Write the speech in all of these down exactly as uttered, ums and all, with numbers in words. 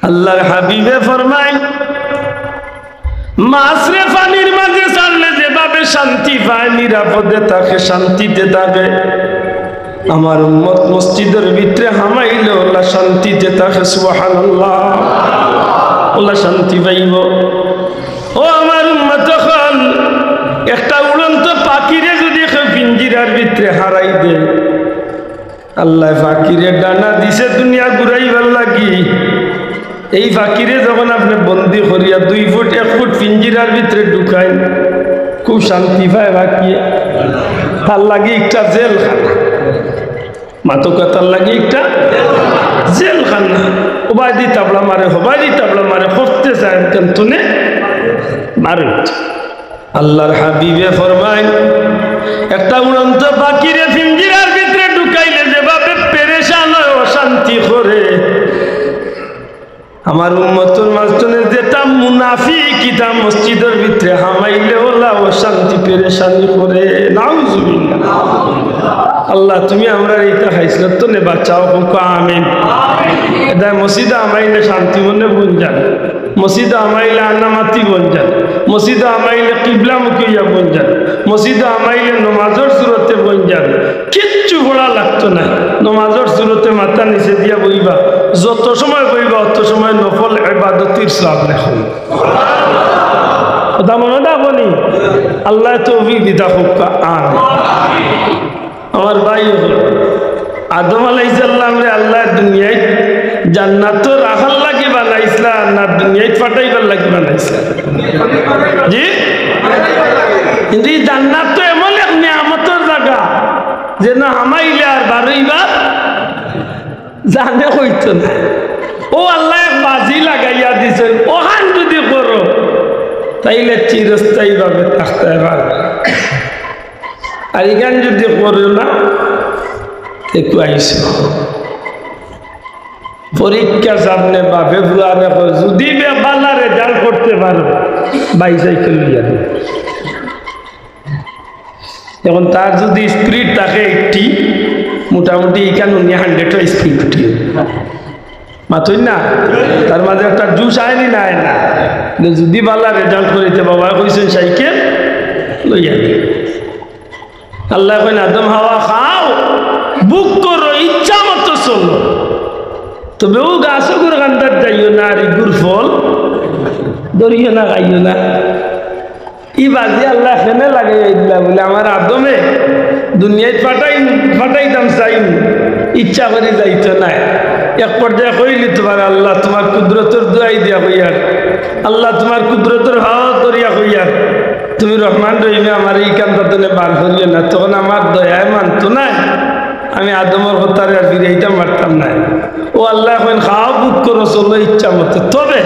আল্লাহর হাবিবে ফরমাইন, মাছরে পানির মাঝে ছাড়লে যেভাবে শান্তি পায়, নিরাপদে থাকে, শান্তিতে থাকে, আমার উম্মত মসজিদর ভিতরে হামাইলে অলা শান্তিতে থাকে। সুবহানাল্লাহ, অলা শান্তি পাইবো। ও আমার উম্মত, অখন একটা উড়ন্ত পাখিরে যুদি কেউ পিঞ্জিরার ভিতরে হামাই দেয়, আল্লায় পাখিরে ডানা দিছে দুনিয়া ঘুরাইবার লাগি। এই পাখিরে যখন আপনে বন্দি করিয়া দুই ফুট, এক ফুট পিঞ্জিরার ভিতরে ঢুকাইন, খুব শান্তি পায় পাখিয়ে। তার লাগি একটা জেলখানা। মাতকা তার লাগি একটা জেলখানা। ওবায়দি তাবড়া মারে, হবায়দি তাবড়া মারে, করতে চায়, কিন্তু নে মারে। আল্লাহর হাবিবে ফরমাইন, একটা উড়ন্ত পাখিরে পিঞ্জিরার ভিতরে ঢুকাইলে যেভাবে পেরেশান অয়, অশান্তি করে, আমার উম্মতর মাঝখানে যেটা মুনাফিক, ইটা মসজিদর ভিতরে হামাইলে অলা অশান্তি পেরেশানি করে। নাউজুবিল্লাহ। আল্লাহ, তুমি আমরারে ইতা খাইছলত তনে বাঁচাও, কউক্কা আমিন। এদায় মসজিদো হামাইলে শান্তি মনে বইন যান, মসজিদো হামাইলে আন্নামাতি বইন যান, মসজিদো হামাইলে কিবলামুখী অইয়া বইন যান, মসজিদো হামাইলে নমাজর সুরতে বইন যান, কিচ্ছু পড়া লাগতো নায়। নমাজর সুরতে মাথা নিচে দিয়া বইবা, যত সময় বইবা অত সময় নফল ইবাদতির সওয়াব লেখা অইবো। কথা মনো থাকবো নি? আল্লায় তৌফিক দিতা কউক্কা আমিন। আমার ভাই অকল, আদম আলাইহিস সালামরে আল্লায় দুনিয়াত জান্নাতো রাখার লাগি বানাইছলা না দুনিয়াত পাঠাইবার লাগি বানাইছলা? জি? কিন্তু ই জান্নাত তো এমন এক নিয়ামতর জাগা, যেনো হামাইলে আর বারইবার জানে কইতো না। অউ আল্লায় এক বাজি লাগাইয়া দিছইন, অখান যুদি করো, তাইলে চিরস্থায়ীভাবে থাকতায় পারবায়। আর ইখান যুদি করো না, তে কুয়াইছো। পরীক্ষার সামনে বাপে ফুয়ারে কয়, যুদি বে-, বালা result করতে পারো, বাইসাইকেল লইয়া দিমু। অখন তার যুদি speed থাকে eighty, মোটামুটি ইখান উনি hundred speed উঠি। মাতইন না? তার মাঝে একটা জোশ আয় নি না, আয় না? যে যুদি বালা result করিতে বাবায় কইছইন সাইকেল লইয়া দে। আল্লায় কইন, "আদম হাওয়া খাও, ভোগ করো, ইচ্ছা মতো চলো। তবে অউ গাছগুর কান্দাত যাইও না, আর ইগুর ফল ধরিও না, খাইও না।" ই বাজি আল্লায় কেনে লাগাইয়া দিলা বুলে, আমার আদমে দুনিয়াত পাঠাই, পাঠাইতাম চাইন, ইচ্ছা করি যাইতো নায়। এক পর্যায়ে কইলি, "তুমার আল্লাহ, তুমার কুদরতর দুয়াই দিয়া কইয়ার, আল্লাহ, তুমার কুদরতর হাওয়া ধরিয়া কইয়ার, তুমি রহমান রহিমে আমারে ইখান তনে বার করিও না।" তখন আমার দয়ায় মানতো নায়, আমি আদমর কথারে আর ফিরাইতাম পারতাম নায়। অউ আল্লায় কইন, "খাও, ভোগ করো, চলো ইচ্ছা মতো, তবে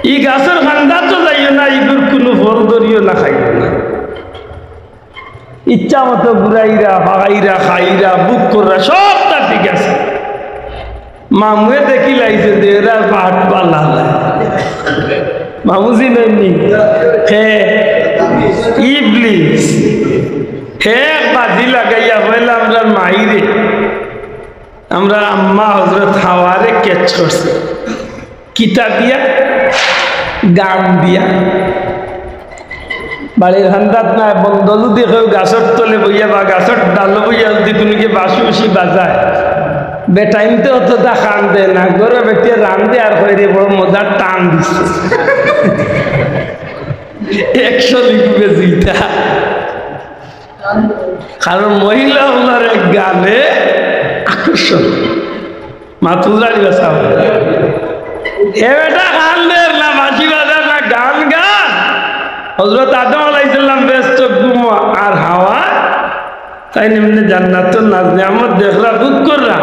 ই গাছর কান্দাত যাইও না, ইগুর কুনু ফল ধরিও না, খাইও না।" ইচ্ছা মতো ঘুরাইরা, ফাগাইরা, খাইরা, ভোগ কররা, সবতা ঠিক আছে। মামুয়ে দেখিলাইছে যে এরার বাট বালা নায়। মামু চিনইন নি? হে ইবলিস। হে এক বাজি লাগাইয়া কইলা, "আমরার মাইরে, আমরার আম্মা হজরত হাওয়ারে catch করছে।" কিতা দিয়া? গান দিয়া। বাড়ির কান্দাত নায়, বন্দো যুদি কেউ গাছর তলে বইয়া বা গাছর ডালো বইয়া যুদি কুনুগিয়ে বাঁশি উশি বাজায়, বেটাইন্তে অততা কান্দে না, ঘরো বেটিয়ে কান্দে আর কয়, "রে, বড় মজার টান দিছে।" একশো লিখবে যেটা। কারণ মহিলা অকলর এক গানে আকর্ষণ। মাতুল জানি বাসাও। এ বেটা কান্দের না, বাঁশি বাজার না, গান গান। হজরত আদম আলাইহিস সালাম বেহেশতো ঘুমো আর হাওয়া, তাইন এমনে জান্নাতর নাজ নিয়ামত দেখরা, ভোগ কররা।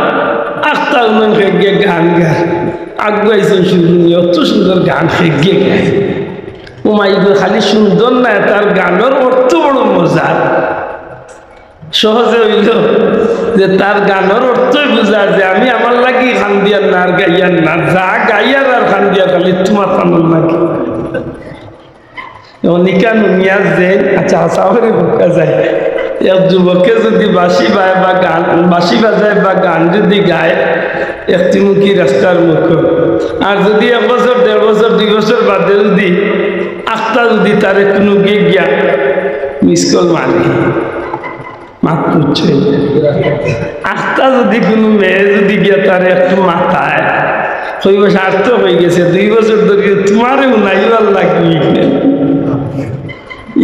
আখতা উনান খেগে গান গান। আগুয়াইছেন শুধু নিয়ে, অত সুন্দর গান খেগে গায়। ও মাই গো, খালি সুন্দর নায়, তার গানর অর্থ বড় মজার। সহজে অইলো যে তার গানর অর্থই বুঝা যে আমি আমার লাগি কান্দিয়ার না, আর গাইয়ার না, যা গাইয়ার আর কান্দিয়ার খালি তুমার কানর লাগি। অখন ইখান হুনিয়া যে, আচ্ছা, হাছা করি বুকা যায়। এক যুবকে যুদি বাঁশি বায় বা গান, বাঁশি বাজায় বা গান যুদি গায় একটিমুখী রাস্তার মুখো, আর যুদি এক বছর, দেড় বছর, দুই বছর বাদে যুদি আখতা যুদি তারে কুনু গিয়ে গিয়া মিস কল মারে, মাত বুঝছইন? আখতা যুদি কুনু মেয়ে যুদি গিয়া তারে একটু মাতায়, কইবো, "সার্থক অইগেছে, দুই বছর ধরি তুমারে হুনাইবার লাগি।"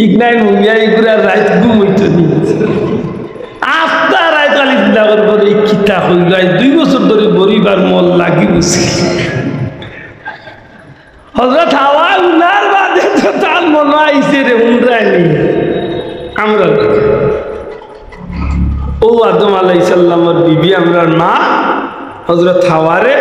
ইগনাই নুনিয়া ইগুরা রাইত ঘুম অইতো নি। আখতা রাইত খালি চিন্তা করবো, "রে, কিতা কইল, আইজ দুই বছর ধরি বড়িবার মন লাগি বসি।" হযরত হাওয়া হুনার বাদে তো তার মনো আইছে রে, হুনরায়নি। আমরা অউ আদম আলাইহিস সালামর বিবি, আমরার মা, হযরত হাওয়ারে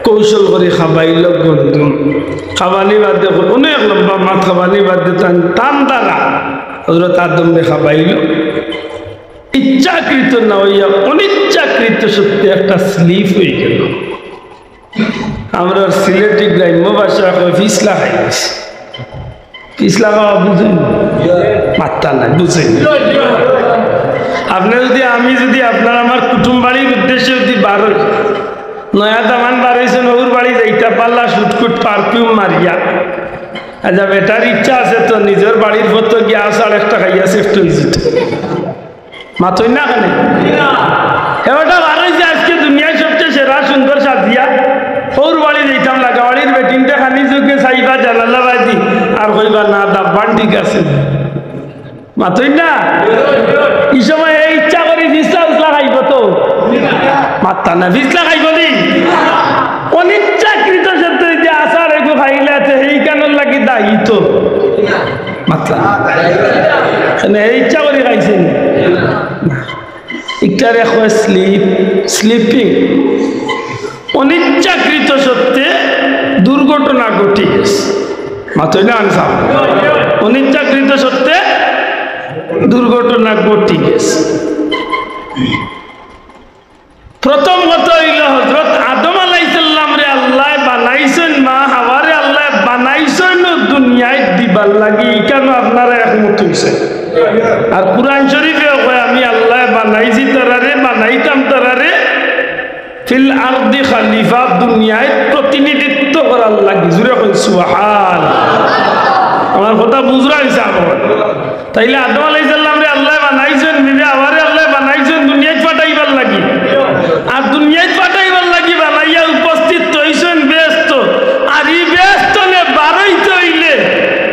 কৌশল করি খাবাইল গন্ধুম। খাবানি বাদে অনেক লম্বা মাত খাবানি বাদে তান, তান দ্বারা হযরত আদমরে খাবাইল। ইচ্ছাকৃত না অইয়া অনিচ্ছাকৃত সত্যে একটা স্লিপ অইগেল। আমরার সিলেটি গ্রাম্য ভাষায় কয়, "ফিছলা খাই গেছে।" ফিছলা খাওয়া বুঝইন? মাত্তা নাই, বুঝইন? আপনে যুদি, আমি যুদি আপনার আমার কুটুম বাড়ির উদ্দেশ্যে যুদি বার অই, নয়া দামান বার অইছইন, হউর বাড়ি যাইতা পারলা, শুটকুট পারফিউম মারিয়া। আচ্ছা, বেটার ইচ্ছা আছে তো নিজর বাড়ির পথো গিয়া আছাড় একটা খাইয়া সেট অইযিতো। মাতইন না কেনে? হে বেটা বার অইছে আজকে দুনিয়ার সবচেয়ে সেরা সুন্দর সাজিয়া, হউর বাড়ি যাইতাম লাগা, বাড়ির বেটিন্তে খানি চউখে চাইবা জানালা বায়দি, আর কইবা, "না, দাব্বান ঠিক আছে।" মাতইন না? ই সময় হে ইচ্ছা করি ফিছলা উছলা খাইবো তো? মাত্তা না, ফিছলা খাইবো নি? অনিচ্ছাকৃত সত্যে যে আছাড় এগু খাইলা, তে হেইখানর লাগি দায়ী তো। মাত্তা না। মানে হে ইচ্ছা করি খাইছে নি? ইটারে কয় স্লিপ, স্লিপিং। অনিচ্ছাকৃত সত্যে দুর্ঘটনা ঘটি গেছে। মাতইন না আনসার? অনিচ্ছাকৃত সত্যে দুর্ঘটনা ঘটি গেছে। প্রথম কথা অইল, হযরত আদম আলাইহিস সালামরে আল্লায় বানাইছইন, মা হাওয়ারে আল্লায় বানাইছইন দুনিয়াত দিবার লাগি, ইখানো আপনারা একমত অইছইন। আর কুরআন শরীফেও কয়, "আমি আল্লায় বানাইছি তারারে, বানাইতাম তারারে ফিল আরদি খালিফা, দুনিয়াত প্রতিনিধিত্ব করার লাগি।" জুরে কইন সুবহান। আমার কথা বুঝরা অইছে আমার? তাইলে আদম আলাইহিস সালামরে আল্লায় বানাইছইন, বিবি হাওয়ারে আল্লায় বানাইছইন দুনিয়াত পাঠাইবার লাগি। আর দুনিয়াত পাঠাইবার লাগি বানাইয়া উপস্থিত অইছইন বেহেস্তো। আর ই বেহেস্ত থনে বার অইতে অইলে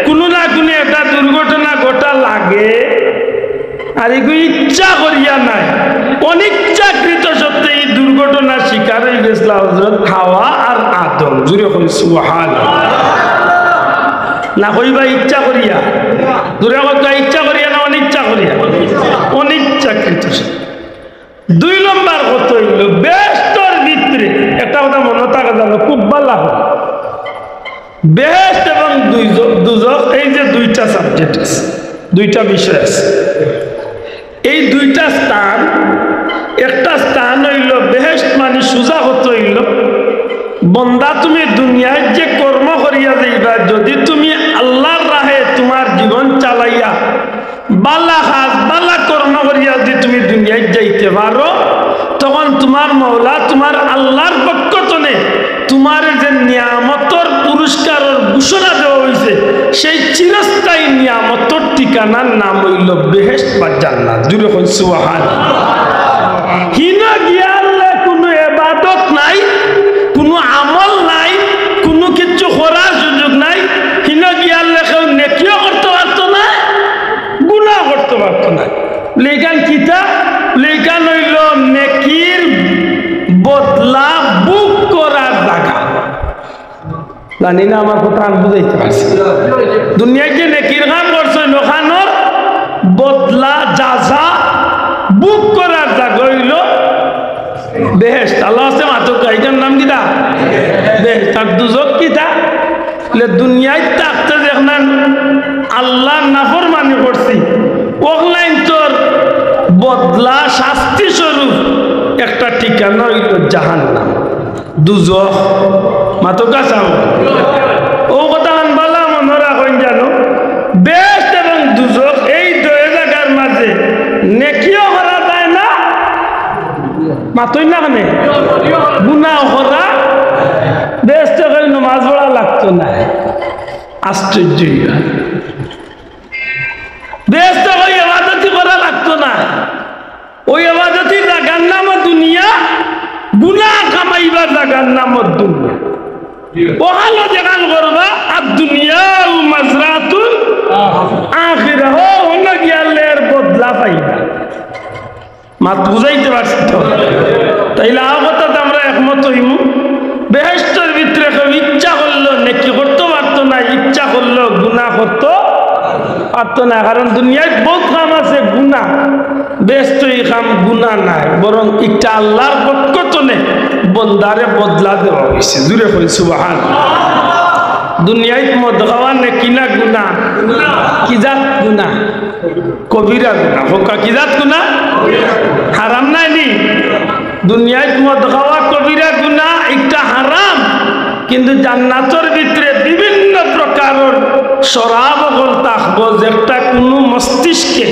কুনু না কুনু একটা দুর্ঘটনা ঘটা লাগে। আর এগু ইচ্ছা করিয়া নায়, অনিচ্ছাকৃত সত্যে ই দুর্ঘটনার শিকার অইগেছলা হযরত হাওয়া আর আদম। জুরে কইন সুবহান। না কইবা ইচ্ছা করিয়া? জুরে কইন তো, ইচ্ছা করিয়া না অনিচ্ছা করিয়া? অনিচ্ছাকৃত। দুই নম্বর কথা অইল, বেহেস্তর ভিতরে একটা কথা মনো থাকে জানো, খুব ভালা অয়। বেহেস্ত এবং দুইজ-, দুজখ, এই যে দুইটা সাবজেক্ট আছে, দুইটা বিষয় আছে। এই দুইটা স্থান, একটা স্থান অইল বেহেস্ত, মানে সুজা কথা অইল, বন্দা, তুমি দুনিয়াত যে কর্ম করিয়া যাইবা, যদি তুমি আল্লার রাহে তুমার জীবন চালাইয়া ভালা কাজ, ভালা কর্ম করিয়া যদি তুমি দুনিয়াত যাইতে পারো, তখন তুমার মওলা, তুমার আল্লার পক্ষ থনে তুমারে যে নিয়ামতর পুরস্কারর ঘোষণা দেওয়া অইছে, সেই চিরস্থায়ী নিয়ামতর ঠিকানার নাম অইল বেহেস্ত বা জান্নাত। জুরে কইন সুবহান। হিনো গিয়ালে কুনু এবাদত নাই, কুনু আমল নাই, কুনু কিচ্ছু করার সুযোগ নাই। হিনো গিয়ালে কেউ নেকিও করতো পারতো না, গুনাহ করতো পারতো না। লেখান কিতা? লেখান অইল নেকির বদলা ভোগ করার জাগা। জানি না আমার কথা আমি বুঝাইতে পারছি। দুনিয়াত যে নেকির কাম করছইন, অখানর বদলা, যাজা ভোগ করার জাগা অইল বেহেস্ত। আল্লার ওয়াস্তে মাতউক্কা, ইটার নাম কিতা? বেহেস্ত। আর দুজখ কিতা? লে দুনিয়াত থাকতে যেখান আল্লার নাফরমানি করছি, অখানতর বদলা শাস্তি স্বরূপ একটা ঠিকানা অইল জাহান্নাম, দুজখ। মাতউক্কা চাও। অউ কথাখান ভালা মনো রাখইন জানো, বেহেস্ত এবং দুজখ এই দুই জাগার মাঝে তুই না কেনে? গুনা করা, বেহেস্তে কই নমাজ পড়া লাগতো না। আশ্চর্য ইয়া। বেহেস্তে কই ইবাদতি করা লাগতো না। ওই ইবাদতি জাগার নাম দুনিয়া, গুনা কামাইবার জাগার নাম দুনিয়া। ওখানো যেখান করবা, আর দুনিয়া ও মাজরাতুল আখিরা, ও অন্য গিয়ালে এর বদলা পাইবা। মাত বুঝাইতে পারছি তো? তাইলে আ কথাত আমরা একমত অইমু। বেহেশতর ভিতরে কেউ ইচ্ছা করলো নেকি করতো পারতো না, ইচ্ছা করলো গুনা করতো পারতো না। কারণ দুনিয়াত বউত কাম আছে গুনা, বেহেশতো ই কাম গুনা নায়, বরং ইটা আল্লার পক্ষ তনে বন্দারে বদলা দেওয়া অইছে। জুরে কই সুবহান। দুনিয়াত মদ খাওয়া নেকি না গুনা? কি জাত গুনা? কবিরা গুনা। কউক্কা, কি জাত গুনা? হারাম নায় নি? দুনিয়াত মদ খাওয়া কবিরা গুনা, ইটা হারাম। কিন্তু জান্নাতর ভিতরে বিভিন্ন প্রকারর শরাব অকল থাকবো, যেটা কুনু মস্তিষ্কে,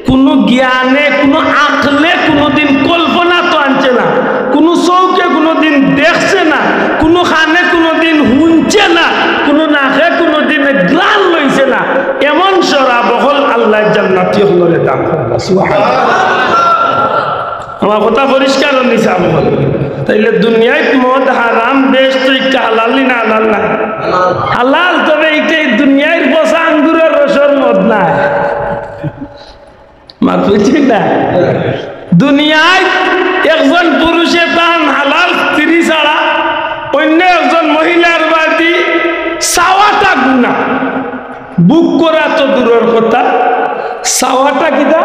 কুনু জ্ঞানে, কুনু আকলে কুনুদিন কল্পনাত আনছে না, কুনু চউখে কুনুদিন দেখছে না, কুনু কানে কুনুদিন হুনছে না, কুনু নাকে কুনুদিন ঘ্রাণ লইছে না। এমন শরাব অকল আল্লায় জান্নাতি অকলরে দান করবা। সুবহানাল্লাহ। আমার কথা পরিষ্কার অইছে আমল। তাইলে দুনিয়াত মদ হারাম, বেহেশতো ইটা হালাল নি না হালাল নায়? হালাল, তবে ইটা ই দুনিয়ার পচা আঙ্গুরর রসর মদ নায়। মাত বুঝছইন না? দুনিয়াত একজন পুরুষে তান হালাল স্ত্রী ছাড়া অন্য একজন মহিলার বাদে চাওয়াটা গুনা। ভোগ করা তো দূরর কথা, চাওয়াটা কিতা?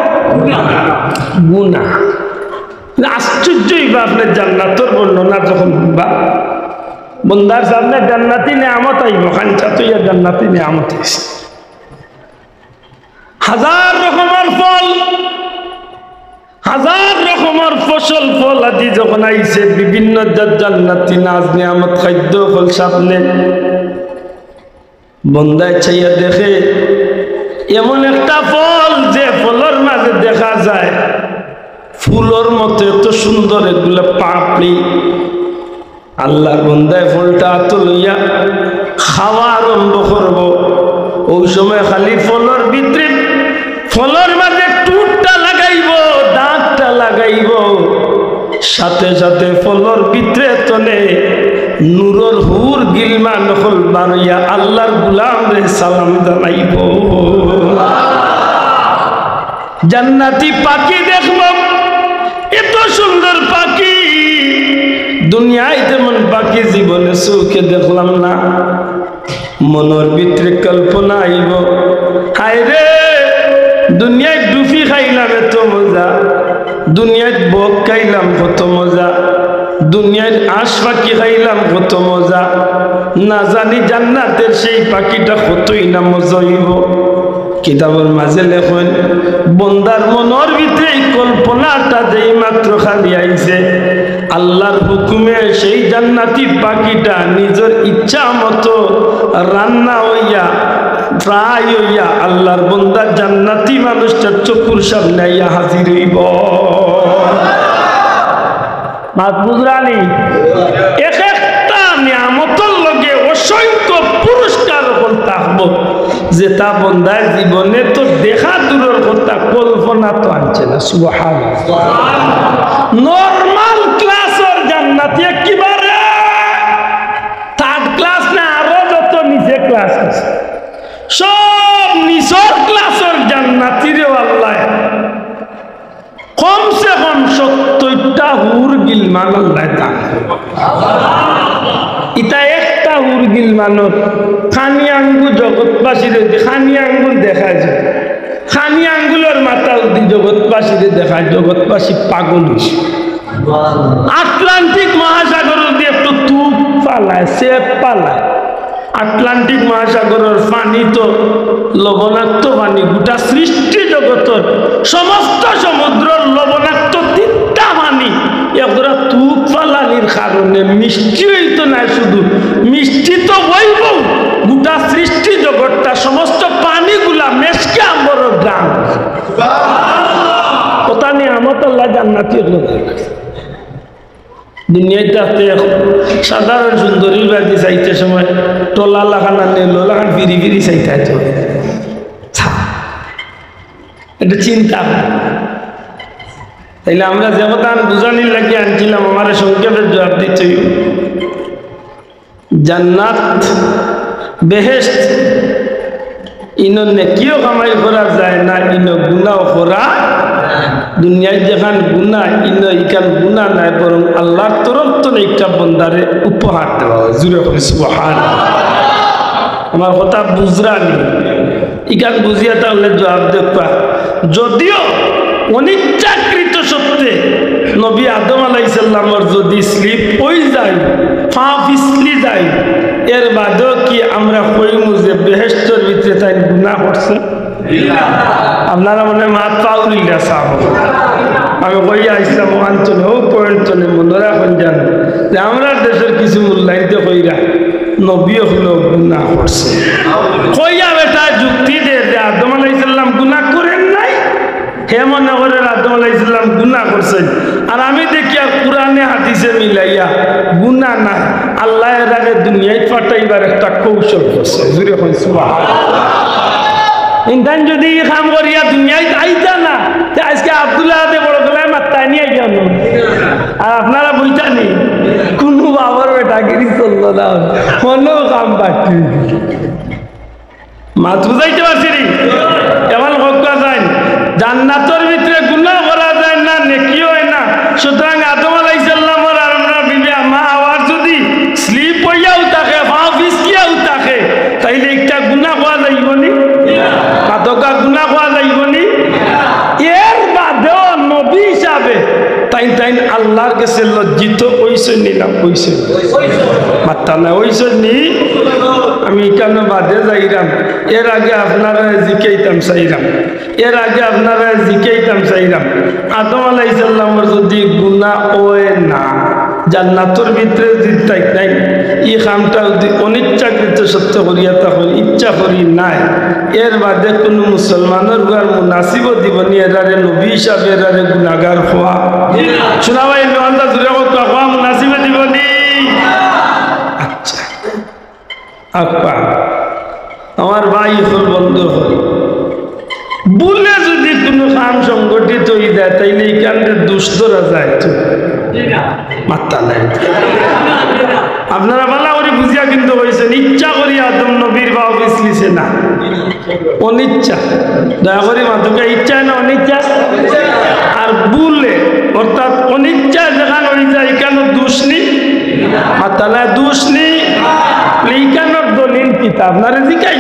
গুনা। আশ্চর্য অইবা আপনে জান্নাতর বর্ণনা যখন হুনবা, বন্দার সামনে জান্নাতি নিয়ামত আইবো, খানচা তইয়া জান্নাতি নিয়ামত আইছে। হাজার রকমর ফল, হাজার রকমর ফসল ফল আদি যখন আইছে, বিভিন্ন জাত জান্নাতি নাজ নিয়ামত খাদ্য অকল সামনে, বন্দায় চাইয়া দেখে এমন একটা ফল, যে ফলর মাঝে দেখা যায় ফুলর মতো এত সুন্দর এগুলা পাপড়ি। আল্লার বন্দায় ফলটা আতো লইয়া খাওয়া আরম্ভ করবো। অউ সময় খালি ফলর ভিতরে, ফলর মাঝে ঠুটটা লাগাইবো, দাঁতটা লাগাইবো, সাথে সাথে ফলর ভিতরে তনে নূরর হুর গিলমান অকল বারইয়া আল্লার গুলামরে সালাম জানাইবো। জান্নাতি পাখি দেখবো, এত সুন্দর পাখি, দুনিয়াত এমন পাখি জীবনে চউখে দেখলাম না। মনর ভিতরে কল্পনা আইবো, হায় রে, দুনিয়াত ডুফি খাইলাম এত মজা, দুনিয়াত বক খাইলাম কত মজা, দুনিয়াত আশ পাখি খাইলাম কত মজা, না জানি জান্নাতর সেই পাখিটা কতই না মজা অইবো। কিতাবর মাঝে লেখইন, বন্দার মনর ভিতরে ই কল্পনাটা যেই মাত্র খালি আইছে, আল্লার হুকুমে সেই জান্নাতি পাখিটা নিজর ইচ্ছা মতো রান্না অইয়া, fry অইয়া আল্লার বন্দার জান্নাতি মানুষটার চকুর সামনে আইয়া হাজির অইবো। মাত বুঝরা নি? এক একটা নিয়ামতর লগে অসংখ্য পুরস্কার অকল থাকবো, যেটা বন্দায় জীবনে তো দেখা দূরর কথা, কল্পনাত আনছে না। সুবহানাল্লাহ। Normal class-র জান্নাতি একেবারে third class না, আরো যত নিচে class আছে, সব নিচর class-র জান্নাতিরেও আল্লায় কমসে কম সত্তইরটা হুর গিলমান আল্লায় দান করবা। ইটা একটা হুর গিলমানর খানি আঙ্গুল জগৎবাসীরে, খানি আঙ্গুল দেখায় যে, খানি আঙ্গুলর মাথা অবধি জগৎবাসীরে দেখায়, জগৎবাসী পাগল অইছে। আটলান্টিক মহাসাগর অবধি একটু তুপ ফালায়, সেপ ফালায়। আটলান্টিক মহাসাগরর পানি তো লবণাক্ত পানি, গোটা সৃষ্টি জগতর সমস্ত সমুদ্রর লবণাক্ত তিতা পানি একজরা তুপ ফালানির কারণে মিষ্টি অইতো নায়, শুধু মিষ্টি তো অইবো, গোটা সৃষ্টি জগতটা সমস্ত পানিগুলা মেশকে আম্বরর ঘ্রাণ। অতা নিয়ামত আল্লায় জান্নাতি অকলরে। দুনিয়াত থাকতে এক সাধারণ সুন্দরীর বায়দি চাইতে সময় টলা লাখান আর নেউলা লাখান ফিরি ফিরি চাইতে অইতো। একটু চিন্তা কর। তাইলে আমরা যে কথাখান বুঝানির লাগি আনছিলাম, আমারে সংক্ষেপে জুয়াপ দিতে অইবো। জান্নাত, বেহেশত, ইনো নেকিও কামাই করা যায় না, ইনো গুনাও করা। দুনিয়াত যেখান গুনা, ইনো ইখান গুনা নায়, বরং আল্লার তরফ তনে একটা বন্দারে উপহার দেওয়া অয়। জুরে কই সুবহানাল্লাহ। আমার কথা বুঝরা নি? ইখান বুঝিয়া থাকলে জুয়াপ দেউক্কা। যদিও অনিচ্ছাকৃত সত্ত্বে নবী আদম আলাইহিস সালামর যদি slip অই যায়, পা পিছলি যায়, এর বাদেও কি আমরা কইমু যে বেহেশতর ভিতরে তাইন গুনা করছে? আপনারা মনে মাত পাউরিলা সাব। আমি কইয়া আইছলাম অউ অঞ্চলে, অউ point তনে মনো রাখইন যান, যে আমরার দেশর কিছু মুল্লাইন্তে কইরা নবী অকলেও গুনা করছে। কইয়া বেটায় যুক্তি দের যে আদম আলাইহিস সালাম গুনা করের নাই, হে মনে করের আদম আলাইহিস সালাম গুনা করছইন। আর আমি দেখিয়ার কুরআনে হাদিসে মিলাইয়া গুনা নায়, আল্লায় এরারে দুনিয়াত পাঠাইবার একটা কৌশল করছে। জুরে কই সুবহানাল্লাহ। ইনতাইন যদি ই কাম করিয়া দুনিয়াত আইতা না, তে আইজকে আব্দুল্লাহ আদে বড় গলায় মাততায় নি আইয়া নু। আর আপনারা বইতা নি, কুনু বাবার বেটাগিরি চললো না, কুনু কাম বাকি। মাত বুঝাইতে পারছি নি? এমন হক্কা যায়, জান্নাতর ভিতরে গুনা করা যায় না, নেকিও অয় না। সুতরাং আদম আলাইহিস সালামর আর আমরার বিবি মা হাওয়ার যদি slip অইয়াও থাকে, পা পিছলিয়াও থাকে, তাইলে একটা গুনা কওয়া যাইবো নি? মাতউক্কা, গুনা কওয়া যাইবো নি? এর বাদেও নবী হিসাবে তাইন, তাইন আল্লার গেছে লজ্জিত অইছইন নি না অইছইন? মাতরা না, অইছইন নি? আমি ইখান বাদে যাইরাম, এর আগে আপনারারে জিকাইতাম চাইরাম, এর আগে আপনারারে জিকাইতাম চাইরাম, আদম আলাইহিস সালামর যদি গুনা অয় না, জান্নাতর ভিতরে যদি থাইকইন, ই কামটা যদি অনিচ্ছাকৃত সত্ত্বে করিয়া থাকইন, ইচ্ছা করি নায়, এর বাদে কুনু মুসলমানর ঘর মুনাসিবো দিবো নি এরারে নবী হিসাবে এরারে গুনাগার কওয়া? শোনা ভাই, নন্দা জুরে কওয়া, কওয়া মুনাসিবো দিবো নি? আচ্ছা, আপা, আমার ভাই অকল, বন্ধু অকল, ভুলে যদি কুনু কাম সংঘটিত অই যায়, তাইলে ইখানরে দুষ ধরা যায় তো? মাতরা নাই। আপনারা ভালা করি বুঝিয়া কিন্তু কইছইন, ইচ্ছা করি আদম নবীর পা পিছলিছে না, অনিচ্ছা। দয়া করি মাতউক্কা, ইচ্ছায় না অনিচ্ছা? আর ভুলে, অর্থাৎ অনিচ্ছায় যেখান অই যায়, ইখানো দুষ নি? মাতরা না, দুষ নি? ইখানোর দলিল কিতা? আপনারে জিকাই।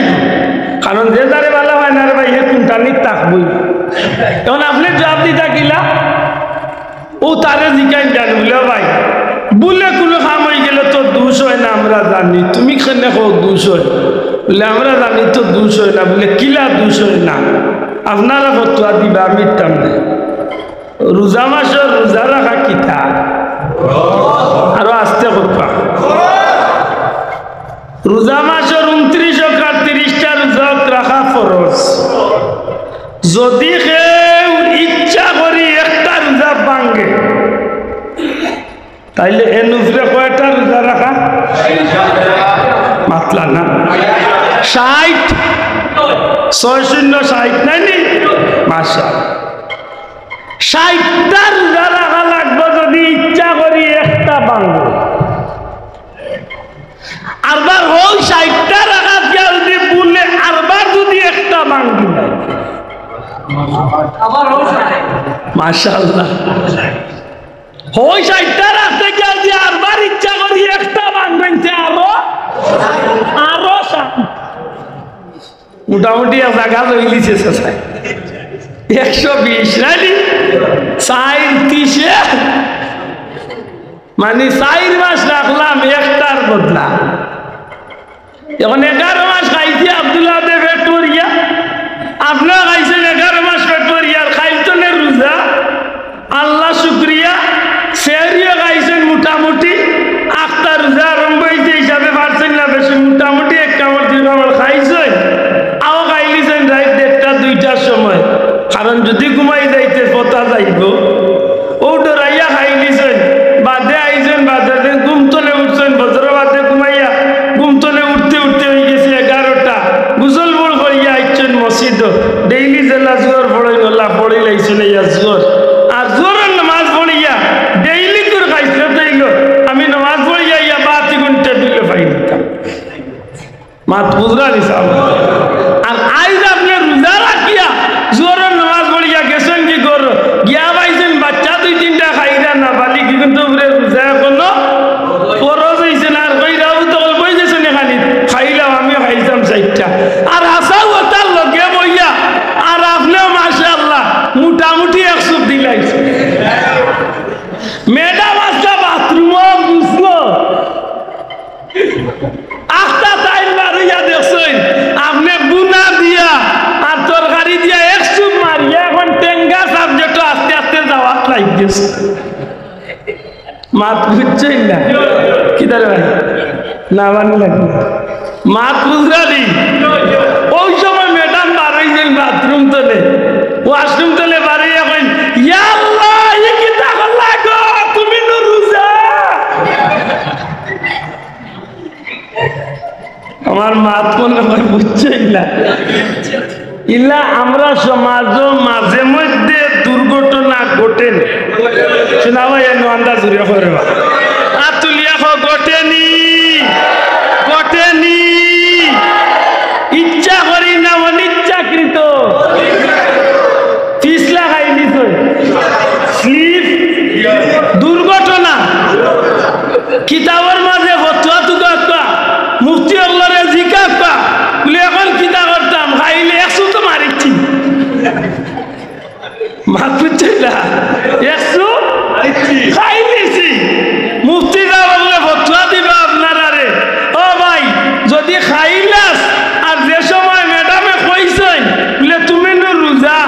কারণ যে যারে ভালা পায় না রে ভাই, হে কুনটানিত থাকবোই। এখন আপনে জুয়াপ দিতা কিলা? অউ তারে জিকাইন যান, বুলে, "ভাই, ভুলে কুনু কাম অই গেলে তো দুষ অয় না, আমরা জানি, তুমি কেনে কও দুষ অয়?" বুলে, "আমরা জানি তো দুষ অয় না।" বুলে, "কিলা দুষ অয় না? আপনারা ফতোয়া দিবা, আমি দিতাম না।" রোজা মাসর রোজা রাখা কিতা? আরো আস্তে কউক্কা। রোজা মাসর ঊনত্রিশ অক্ত আর তিরিশটা রোজা অক্ত রাখা ফরজ। যদি কেউ ইচ্ছা করি একটা রোজা ভাঙ্গে, তাইলে এর উপরে কয়টা রোজা রাখা? মাতরা না। ষাইট। ছয় শূন্য ষাইট, নায় নি? মাশাআল্লাহ। ষাইটটা রোজা রাখা লাগবো যদি ইচ্ছা করি একটা ভাঙ্গে। আরবার অউ ষাইটটা রাখা দিয়া যদি ভুলে আরবার যদি একটা ভাঙ্গি যায়। মাশাআল্লাহ। অউ ষাইটটা রাখতে গিয়া যদি আরবার ইচ্ছা করি একটা ভাঙ্গইন, তে আরো, আরো ষাইট। মোটামুটি এক জাগা লইলিছে চাচায়। একশো বিশ, নায় নি? চাইর তিশে, মানে, চাইর মাস রাখলাম একটার বদলা। এখন এগারো মাস খাইছি আব্দুল্লাহ দে পেট ভরিয়া। আপনেও খাইছইন এগারো মাস পেট ভরিয়া, আর খাইল তো নে রোজা। আল্লাহ শুকরিয়া, সেহরিও খাইছইন মোটামুটি। আখতা রোজা আরম্ভ অইছে হিসাবে পারছইন না বেশি, মোটামুটি এক কামড় দুই কামড় খাইছইন। আও খাইলিছইন রাইত দেড়টা দুইটার সময়, কারণ যদি ঘুমাই যাইতে পতা যাইবো। অউ ডরাইয়া খাইলিছইন, বাদে আইছইন মাত বুঝরা নি সাব? আর আইজ আপনে রোজা রাখিয়া জোহরর নামাজ পড়িয়া গেছইন কি করো, গিয়া পাইছইন বাচ্চা দুই তিনটা খাইরা না বালি, কিন্তু উপরে রোজা এখনো ফরজ অইছে না। আর কইরা, "ও তো অল্পই গেছে নি খানি, খাইলাম, আমিও খাইতাম চাইরটা।" আর হাছাউ তার লগে বইয়া, আর আপনেও মাশাআল্লাহ মোটামুটি এক চুপ দিলাইছে। ম্যাডাম আস্তা বাথরুমো বুঝলো, আস্তা তাইন বারইয়া দেখছইন, আপনে গুনা দিয়া আর তরকারি দিয়া এক চুপ মারিয়া এখন টেঙ্গা সাবজেক্টও আস্তে আস্তে যাওয়াত লাগি গেছে। মাত বুঝছইন না? কিতারে ভাই? না মানি লাগি। মাত বুঝরা নি? ওই সময় ম্যাডাম বারইছইন বাথরুম তনে, ওয়াশরুম তনে বারইয়া কইন, "ইয়া আল্লাহ, ই কিতা করলা গো? তুমি নু রোজা।" আমার মাত মনে হয় বুঝছইন না। ইলা আমরা সমাজো মাঝে মধ্যে দুর্ঘটনা ঘটে নি। শোনা ভাই, এর আন্দাজ উড়িয়া করে বা। আর তুলিয়া কও, ঘটে নি, ঘটে নি। ইচ্ছা করি না অনিচ্ছাকৃত। পিছলা খাই নিছইন। স্লিপ। দুর্ঘটনা। কিতাবর মাঝে ফতোয়া তুকাউক্কা, মুফতি অকলরে জিকাউক্কা, বুলে, "এখন কিতা করতাম? খাইলে এক চুপ তো মারিছি।" মাত বুঝছইন না? এক চুপ খাই নিছি। মুফতি সাব অকলে ফতোয়া দিবা আপনারারে। ও ভাই, যদি খাইলাস আর যে সময় ম্যাডামে কইছইন, বুলে, "তুমি নু রোজা",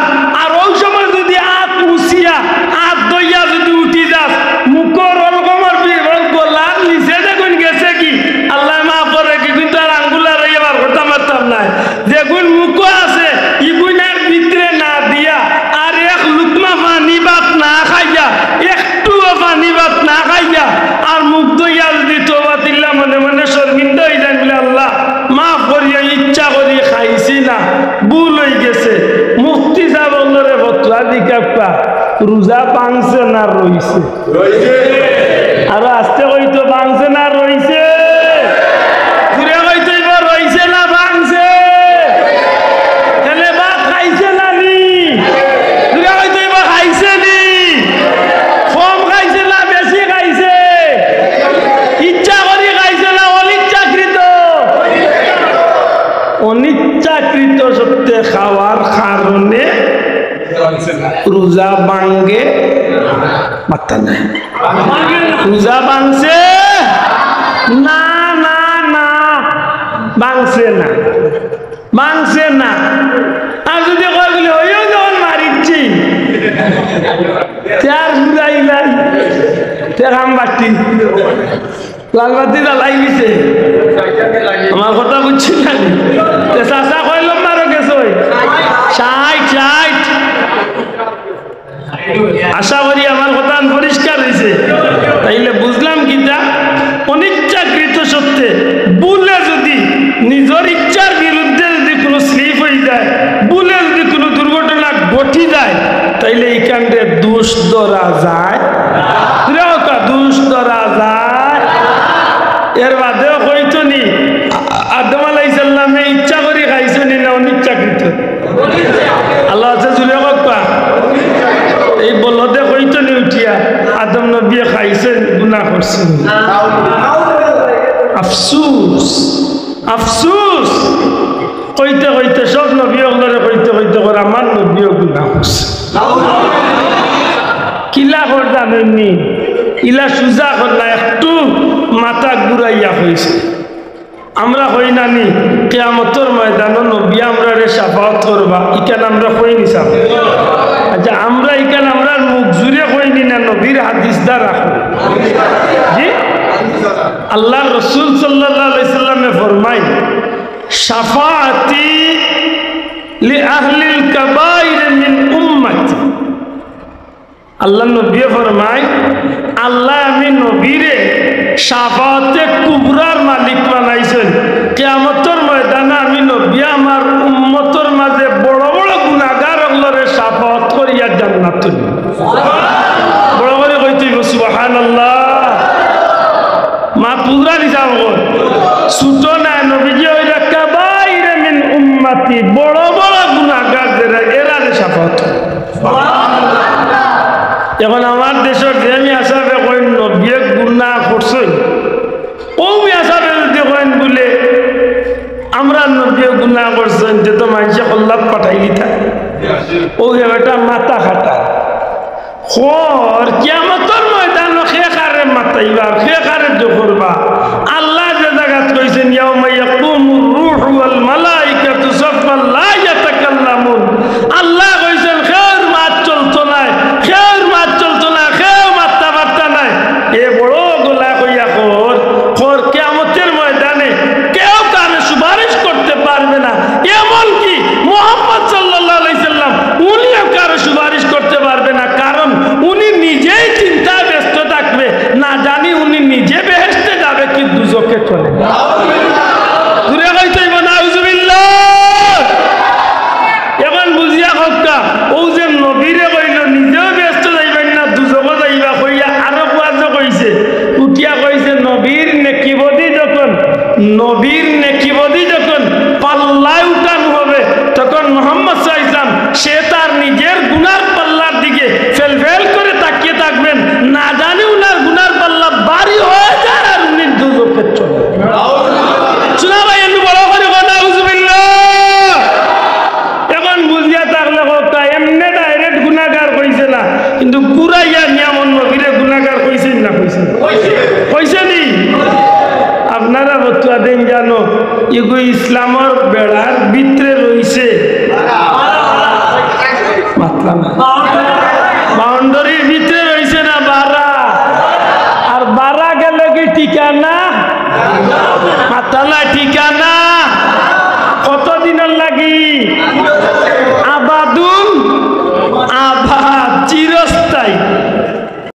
আর ওই সময় যদি আত মুছিয়া, আত ধইয়া যদি উঠি যাস, মুখর অলকমর বি-, ওই গলার নিচে দেখুন গেছে কি, আল্লায় মাফ করউক, কিন্তু আর আঙ্গুল আর ইয়া বার করতাম পারতাম নায়। যেগুন মুখো আছে, ইগুন আর ভিতরে না দিয়া, আর এক লুকমা পানি ভাত না খাইয়া, একটুও পানি ভাত না খাইয়া, আর মুখ ধইয়া যদি তওবা তিল্লা মনে মনে শর্মিন্দা অই যাইন, বুলে, "আল্লাহ, মাফ করিয়া, ইচ্ছা করি খাইছি না, ভুল অই গেছে।" মুফতি সাব অকলরে ফতোয়া দিকাউক্কা, রোজা ভাঙছে না রইছে? আরো আস্তে কইতো, ভাঙছে না রইছে? জুরে কইতো অইবো, রইছে না ভাঙছে? তাইলে ভাত খাইছে না নি? জুরে কইতো অইবো, খাইছে নি? কম খাইছে না বেশি খাইছে? ইচ্ছা করি খাইছে না অনিচ্ছাকৃত? অনিচ্ছাকৃত সত্ত্বে খাওয়ার কারণে রোজা ভাঙ্গে, মাত্তা নাই। রোজা ভাঙছে? না, না, না, ভাঙছে না, ভাঙছে না। আর যদি কয় বুলে, "অইও যখন মারিচ্ছি, তে আর বুঝাই নাই, তে কাম বাটি।" লাল বাতি জ্বালাই দিছে। আমার কথা বুঝছইন না নি? তে চাচা কয় নম্বরো গেছইন? ষাইট, ষাইট। আশা করি আমার কথা পরিষ্কার অইছে। তাইলে বুঝলাম কিতা? অনিচ্ছাকৃত সত্ত্বে ভুলে যদি নিজর ইচ্ছার বিরুদ্ধে যদি কুনু স্লিপ অই যায়, ভুলে যদি কুনু দুর্ঘটনা ঘটি যায়, তাইলে ইখানরে দুষ ধরা যায়। জুরে কউক্কা, দুষ ধরা যায়। এর বাদেও কইতো নি, আ-, আদম আলাইহিস সালামে ইচ্ছা করি খাইছইন নি না অনিচ্ছাকৃত? আল্লাহ আছে, জুরে কউক্কা। এই বলদে কইতো নি উঠিয়া, আদম নবীয়ে খাইছইন, গুনা করছইন। আফসুস, আফসুস। কইতে কইতে, সব নবী অকলরে কইতে কইতে কর, আমার নবীও গুনা করছে। কিলা কর জানইন নি? ইলা সুজা কর না, একটু মাথা ঘুরাইয়া কইছে। আমরা কই না নি, কিয়ামতর ময়দানো নবী আমরারে শাফাআত করবা, ইখান আমরা কই নি সাব? আচ্ছা, আমরা ইখান আমরার মুখ জুরে কই নি না, নবীর হাদিস দ্বারা কই? জি? আল্লাহর রাসূল সাল্লাল্লাহু আলাইহি ওয়াসাল্লামে ফরমাইন, "শাফাআতি লি আহলিল কাবাইর মিন উম্মতি।" আল্লাহর নবীয়ে ফরমাইন, "আল্লায় আমি নবীরে শাফাআতে কুবরার মালিক বানাইছইন। কিয়ামতর ময়দানে আমি নবী আমার উম্মতর মাঝে বড় বড় গুনাগার অকলরে শাফাআত করিয়া জান্নাত তুলমু।" বড় করি কইতে অইবো, সুবহানাল্লাহ। মাত বুঝরা নি সাব অকল? ছুটো নায়, নবীজি অউ রাখা নবীও গুনা করছইন, তে তো মানষে কল্লাত পাঠাই দিতা। ও যে বেটা মাথা খাটা। খর, কিয়ামতর ময়দানো খে খারে মাতাইবা, খে খারে জো করবা? আল্লায় যে জাগাত কইছইন, "ইয়াউমা ইয়াকুমুর রূহু ওয়াল মালাইকাতু সাফফান লা ইয়াতাকাল্লামুন।" আল্লায় কইছইন, "খেউর মাত চলতো নায়, খেউর মাত চলতো নায়, খেউ মাততা পারতা নায়।" এ বড় গলায় কইয়া খর, খর, কিয়ামতর ময়দানে কেউ কারো সুপারিশ করতে পারবে না, এমনকি মুহাম্মদ সাল্লাল্লাহু আলাইহি সাল্লাম উনিও কারো সুপারিশ করতে পারবে না, কারণ উনি নিজেই চিন্তায় ব্যস্ত থাকবে, না জানি উনি নিজে বেহেশতে যাবে কি দুজখে চলে। জুরে কইতে অইবো, নাউজুবিল্লাহ। এখন বুঝিয়া কউক্কা, অউ যে নবীরে কইলো, নিজেও বেহেশতো যাইবা না, দুজখো যাইবা কইয়া আরো ওয়াজও কইছে। উঠিয়া কইছে, নবীর নেকিবদি যখন, নবীর নেকিবদি যখন পাল্লায় উঠানো হবে, তখন মুহাম্মদ সাল্লাল্লাহু আলাইহি ওয়াসাল্লাম সে তার নিজের গুনার পাল্লার দিকে ফেলফেল করে তাকিয়ে থাকবেন, না জানি উনার গুনার পাল্লা ভারী হয়ে যায় আর উনি দুজখে চলে। শোনা ভাই, একটু বড় করে কও, নাউজুবিল্লাহ। এখন বুঝিয়া থাকলে কথা, এমনে direct গুনাগার কইছে না, কিন্তু ঘুরাইয়া নিয়ামত নবীরে গুনাগার কইছে না, কইছে না? কইছে নি? আপনারা বতুয়া দিন জানো, ইগু ইসলামর বেড়ার ভিতরে রইছে। মাতলা না। বাউন্ডারির ভিতরে রইছে না বারা? আর বারা গেল কি ঠিকানা? মাতলা না, ঠিকানা। কতদিনর লাগি?